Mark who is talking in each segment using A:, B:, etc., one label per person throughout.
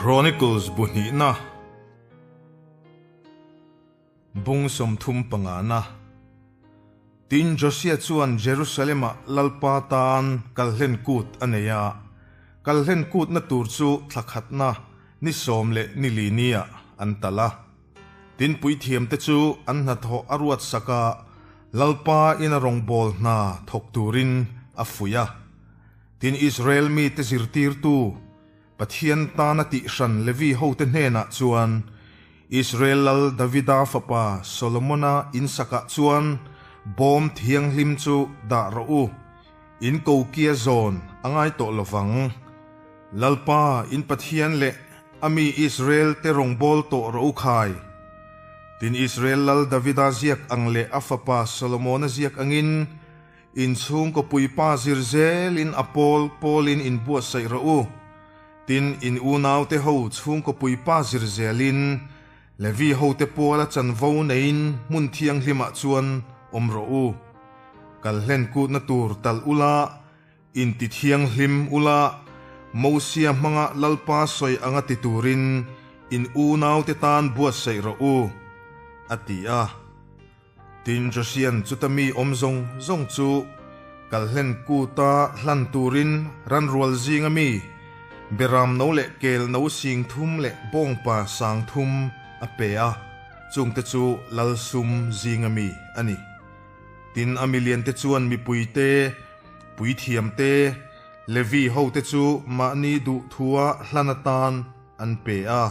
A: Chronicles bu hnihna bung 35na. Tin, Josia chuan Jerusalem-ah Lalpa tan kalhlen kut a nei a, kalhlen kutna tur chu thla khatna ni sawm leh ni li niah an talh a. Tin, puithiamte chu an hnathawh a ruatsak a, Lalpa ina rawngbâwl hna thawk turin a fuih a. Tin, Israel mite zirtirtu Pathian tana tihhran Levi hote hnenah chuan, Israel lal Davida fapa Solomona in sakah chuan bawm thianghlim chu dah rawh u, in kokia zawn a ngai tawh lo vang. Lalpa in Pathian leh a mi Israel te rawngbâwl tawh rawh u khai. Tin, Israel lal Davida ziak ang leh a fapa Solomona ziak angin, In chhungkaw puipa zir zelin a pawl pawlin in buatsaih rawh u. Tin, in unaute ho chhungkaw puipa zir zelin Levi hote puala chanvo neiin hmun thianghlimah chuan awm rawh u. Kal hlen kutna tur talh ula, inti thianghlim ula, Mosia hmanga Lalpa sawi anga ti turin in unaute tan buatsaih rawh u, a ti a. Tin, Josian chuta mi awm zawng zawng chu kalhlen kuta hlan turin ranrual zinga mi beram no leh kel no sing thum leh bawngpa sang thum a pe a, chungte chu lalsum zinga mi a ni. Tin, a miliante chuan mipuite, puithiamte, Levi hote chu mahni duhthua hlan atan an pe a.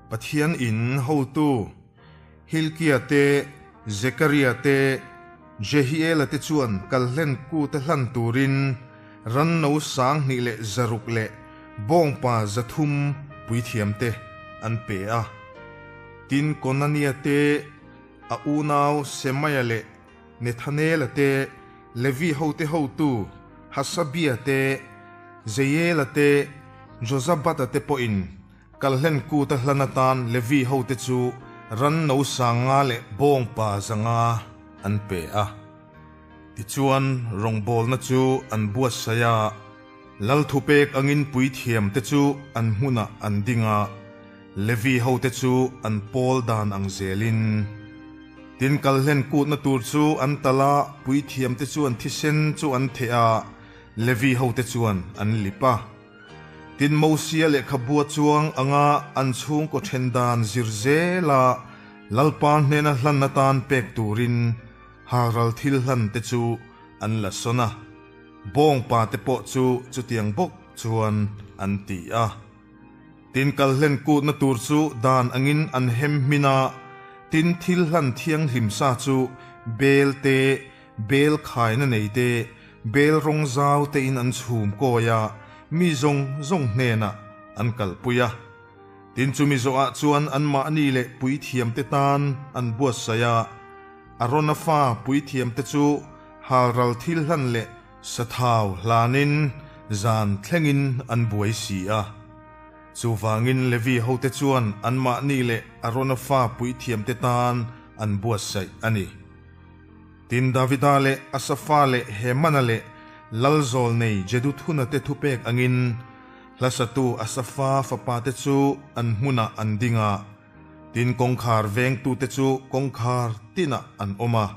A: Pathian in hotu. Hilkia te, Zekaria te, Jehiela te chuan kalhlen kute hlan turin ran no 2000 leh 600 leh bawngpa 300 puithiamte an pe a. Tin, Konania te, a unau Semaia leh Nethanela te, Levi hote hotu Hasabia te, Jeiela te, Jozabata te pawhin Kalhlen kuta hlan atan Levi hote chu ran no 5000 leh bawngpa 500 an pe a. Tichuan, rawngbawlna chu an buatsaih a, lal thupek angin puithiamte chu an hmunah an ding a, Levi hote chu an pawl dan ang zelin. Tin, kalhlen kutna tur chu an talh a, puithiamte chuan thisen chu an theh a, Levi hote chuan an lip a. Tin, Mosia lehkhabua chuang anga an chhungkaw then dan zir zela Lalpa hnena hlan atan pek turin halral thil hlan te chu an la sawn a, bawngpa te pawh chu chutiang bawk chuan an ti a. Tin, kalhlen kutna tur chu dan angin an hem hmin a, tin, thil hlan thianghlim sa chu bel te, Bel khaina nei te, bel rawng zau tein an chhum kawi a, mi zawng zawng hnenah an kalpui a. Tin chumi zawhah chuan anmahni leh puithiamte tan an buatsaih a, Arona fa puithiamte chu halral thil hlan leh sathau hlanin zan thlengin an buai si a. Chuvangin Levi hote chuan anmahni leh Arona fa puithiamte tan an buatsaih a ni. Tin, Davida leh Asafa leh Hemana leh Lalzawl nei Jeduthuna te thupek angin hlasatu Asafa fapate chu an hmunah an ding a, tin kawngkhar vengtute chu kawngkhar tinah an awm a.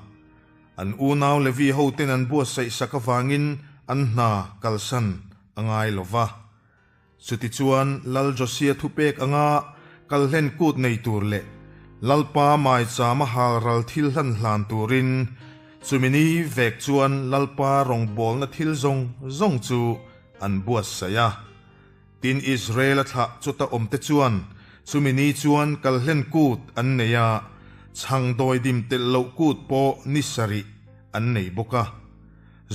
A: An unau Levi hoten an buatsaih sak avangin an hna kalsan a ngai lo va. Chutichuan Lal Josia thupek anga kalhlen kut nei tur leh Lalpa maichama halral thil hlan hlan turin chumi ni vek chuan Lalpa rawngbawlna thil zawng zawng chu an buatsaih a. Tin, Israel-a thlah chuta awmte chuan chumi ni chuan kalhlen kut an nei a, chhang dawidim telh loh kut pawh ni sarih an nei bawk a.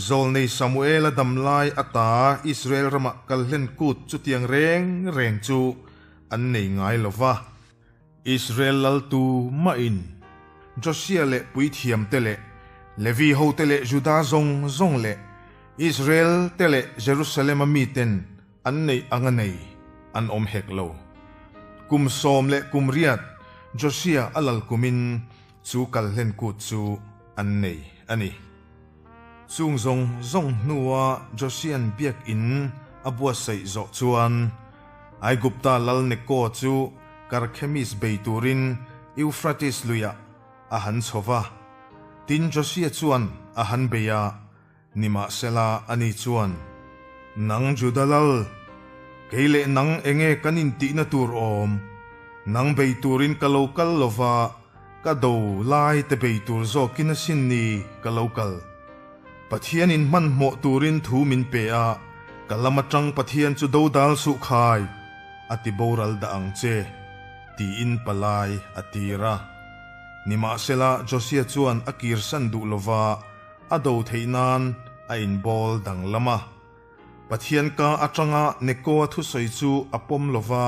A: Zawlnei Samuela dam lai ata Israel ramah kalhlen kut chutiang reng reng chu an nei ngai lo va. Israel laltu mahin Josia leh puithiamte leh Levi hote leh Juda zawng zawng leh Israel te leh Jerusalem-a miten an neih anga nei an awm hek lo. Kum 18 Josia a lal kumin chu kalhlen kut chu an nei a ni. Chung zawng zawng hnua Josian biakinn a buatsaih zawh chuan Aigupta lal Neko chu Karkhemis bei turin Eufrates luiah a han chho va. Tin, Josia chuan a han bei a, nimahsela ani chuan, Nang Juda lal, kei leh nang enge kan intihna tur awm? Nang bei turin ka lo kal lo va, ka do lai te bei tur zawkin asin ni ka lo kal. Pathianin hmanhmawh turin thu min pe a, ka lam atang Pathian chu dodal suh khai, a ti boral dah ang che, tiin palai a tir a. Nimahsela, Josia chuan a kirsan duh lova a do theih nan a inbawl danglam a. Pathian ka atanga Nekoa thusawi chu a pawm lova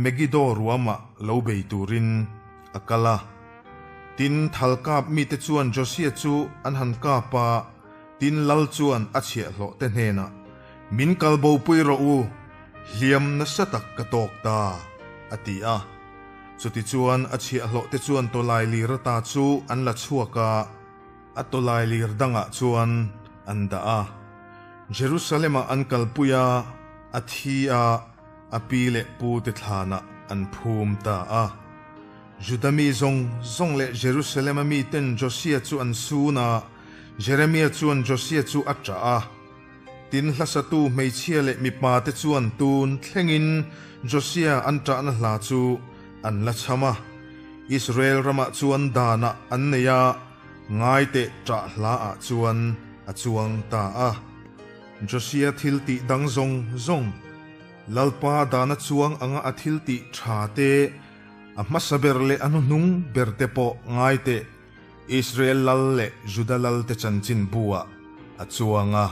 A: Megiddo ruamah lo bei turin a kal a. Tin, thal kap mite chuan Josia chu an han kap a, tin lal chuan a chhiahhlawh te hnenah, Min kal bopui rawh u, hliam nasa tak ka tawk ta, a ti a. Chutichuan a chhiahhlawh te chuan tawlailir ata chu an la chhuak a, A tawlailir dangah chuan an dah a. Jerusalem-ah an kalpui a, a thi a, a pi leh pute thlanah an phum ta a. Juda mi zawng zawng leh Jerusalem-a miten Josia chu an sun a, Jeremia chuan Josia chu a ṭah a. Tin, hlasatu hmeichhia leh mipate chuan tun thlengin Josia an ṭahna hla chu an la cham a. Israel ramah chuan danah an nei a, ngaiteh ṭah hlaah chuan a chuang ta a. Josia thil tih dang zawng zawng, Lalpa dana chuang anga a thil tih ṭha te, a hmasa ber leh a hnuhnung ber te pawh ngaiteh Israel lal leh Juda lal te chanchin buah a chuang a.